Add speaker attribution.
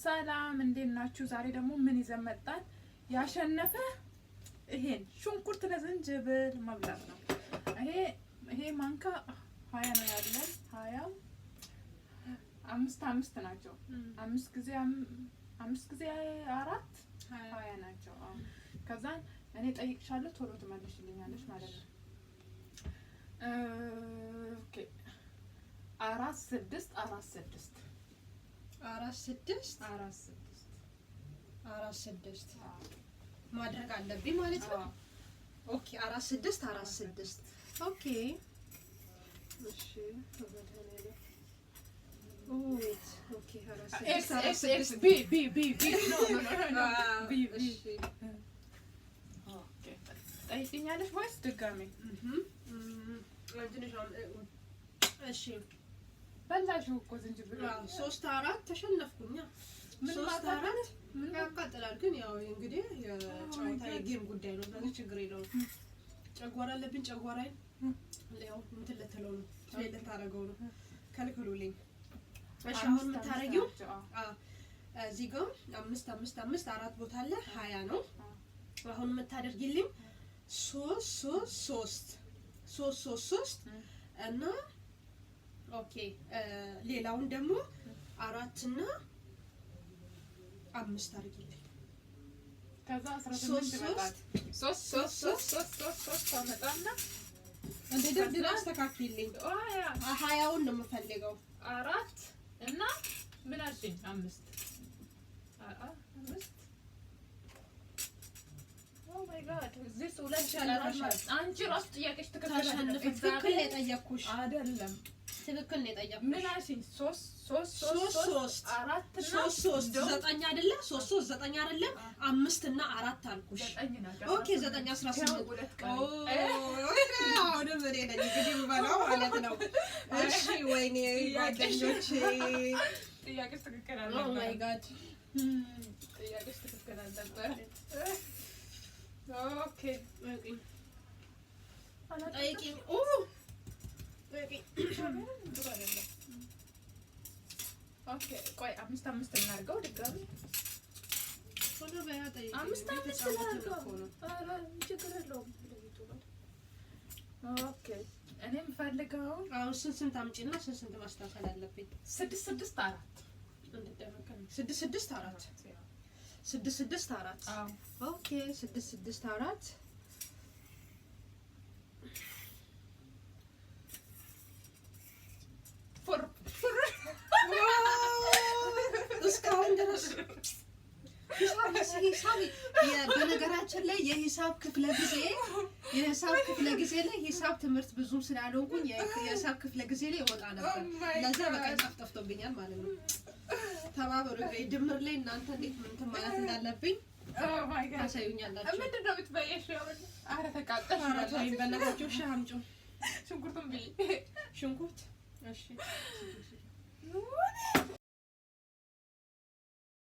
Speaker 1: ሰላም እንዴት ናችሁ? ዛሬ ደግሞ ምን ይዘን መጣን? ያሸነፈ ይሄን ሽንኩርት ለዝንጅብል መብላት ነው። ይሄ ማንካ 20 ነው ያለን። 20 አምስት አምስት ናቸው። አምስት ጊዜ አምስት ጊዜ አራት 20 ናቸው። አዎ። ከዛ እኔ ጠይቅሻለሁ፣ ቶሎ ትመልሽልኛለሽ ማለት ነው። Okay፣ አራት ስድስት አራት ስድስት።
Speaker 2: አራት ስድስት።
Speaker 1: አራት ስድስት።
Speaker 2: አራት ስድስት ማድረግ አለብኝ ማለት ነው። Okay፣ አራት ስድስት አራት ስድስት፣ okay፣ እሺ። Wait, okay፣ አራት ስድስት አራት ስድስት።
Speaker 1: B B B B, no, no, no, no, B B። Okay፣ ጠይቅኛለሽ ወይስ ድጋሜ?
Speaker 2: ትንሽ፣ እሺ።
Speaker 1: በላሽው እኮ ዝንጅብል።
Speaker 2: ሶስት አራት፣ ተሸነፍኩኛ።
Speaker 1: ምን
Speaker 2: ሶስት አራት።
Speaker 1: ምን?
Speaker 2: ያቃጥላል፣ ግን ያው እንግዲህ የጨዋታ የ game ጉዳይ ነው። ስለዚህ ችግር የለውም። ጨጓራ አለብኝ። ጨጓራዬን ያው እንትን ልትለው ነው፣ fail ልታደርገው ነው። ከልክሉልኝ። እሺ፣ አሁን የምታረጊው እዚህ ጋር አምስት አምስት አምስት አራት ቦታ አለ፣ 20 ነው። አሁን የምታደርጊልኝ ሶስት ሶስት ሶስት ሶስት ሶስት ሶስት እና okay፣ ሌላውን ደግሞ አራትና አምስት አድርጊልኝ።
Speaker 1: ከዛ 18 ይመጣል። ሶስት ሶስት ሶስት ሶስት ሶስት ሶስት ታመጣና
Speaker 2: እንደ ድርድር አስተካክልኝ። 20ውን ነው የምፈልገው።
Speaker 1: አራት እና ምን አልሽኝ? አምስት አምስት። Oh my God, this ሁለት
Speaker 2: ተሸንፈሻል።
Speaker 1: አንቺ ራሱ ጥያቄሽ ትክክል አይደለም።
Speaker 2: ትክክል ነው የጠየቅኩሽ።
Speaker 1: አይደለም።
Speaker 2: ትክክል ነው የጠየቅኩሽ።
Speaker 1: ምን አልሽኝ? ሶስት ሶስት።
Speaker 2: ሶስት ሶስት።
Speaker 1: አራት እና
Speaker 2: ሶስት ሶስት።
Speaker 1: እንደውም
Speaker 2: ዘጠኝ አይደለ? ሶስት ሶስት ዘጠኝ አይደለም? አምስት እና አራት አልኩሽ።
Speaker 1: ዘጠኝ ናቸው።
Speaker 2: Okay፣ ዘጠኝ፣ 18።
Speaker 1: ሁለት
Speaker 2: ኦ
Speaker 1: ቀሪ።
Speaker 2: አሁንም እኔ ነኝ እንግዲህ የምበላው ማለት ነው። እሺ፣ ወይኔ ጓደኞቼ።
Speaker 1: ጥያቄሽ ትክክል
Speaker 2: Oh my
Speaker 1: አልነበረም።
Speaker 2: God.
Speaker 1: ጥያቄሽ ትክክል አልነበረም። Okay።
Speaker 2: ጠይቂኝ። ኦ፣ ጠይቂኝ።
Speaker 1: ጥሩ አይደለም። Okay፣ ቆይ፣ አምስት አምስት እናድርገው ድጋሚ።
Speaker 2: ቶሎ በያ፣ ጠይቂኝ።
Speaker 1: አምስት አምስት
Speaker 2: እየተጫወትን
Speaker 1: እናድርገው።
Speaker 2: እኮ ነው።
Speaker 1: ኧረ ችግር የለውም። Okay፣ እኔ የምፈልገው
Speaker 2: አሁን ስንት ስንት አምጪና ስንት ስንት ማስተካከል አለብኝ?
Speaker 1: ስድስት ስድስት አራት።
Speaker 2: እንድደመቀ ስድስት ስድስት አራት፣ ስድስት ስድስት አራት።
Speaker 1: አዎ።
Speaker 2: Okay፣ ስድስት ስድስት አራት።
Speaker 1: Four four።
Speaker 2: እስካሁን ድረስ ሂሳብ ሂሳብ በነገራችን ላይ የሂሳብ ክፍለ ጊዜ ላይ ሂሳብ ትምህርት ብዙም ስላልሆንኩኝ የሂሳብ ክፍለ ጊዜ ላይ እወጣ ነበር።
Speaker 1: Oh my
Speaker 2: ለዛ በቃ
Speaker 1: God.
Speaker 2: ሂሳብ ጠፍቶብኛል ማለት ነው። ተባበሩ። ድምር ላይ እናንተ እንዴት እንትን ማለት እንዳለብኝ
Speaker 1: Oh my God.
Speaker 2: ታሳዩኛላችሁ።
Speaker 1: ምንድን ነው የምትበይው? ኧረ ተቃጠልሽ።
Speaker 2: ኧረ ተወኝ በእናታችሁ። እሺ አምጪው።
Speaker 1: ሽንኩርቱን ብይ።
Speaker 2: ሽንኩርት፣ እሺ።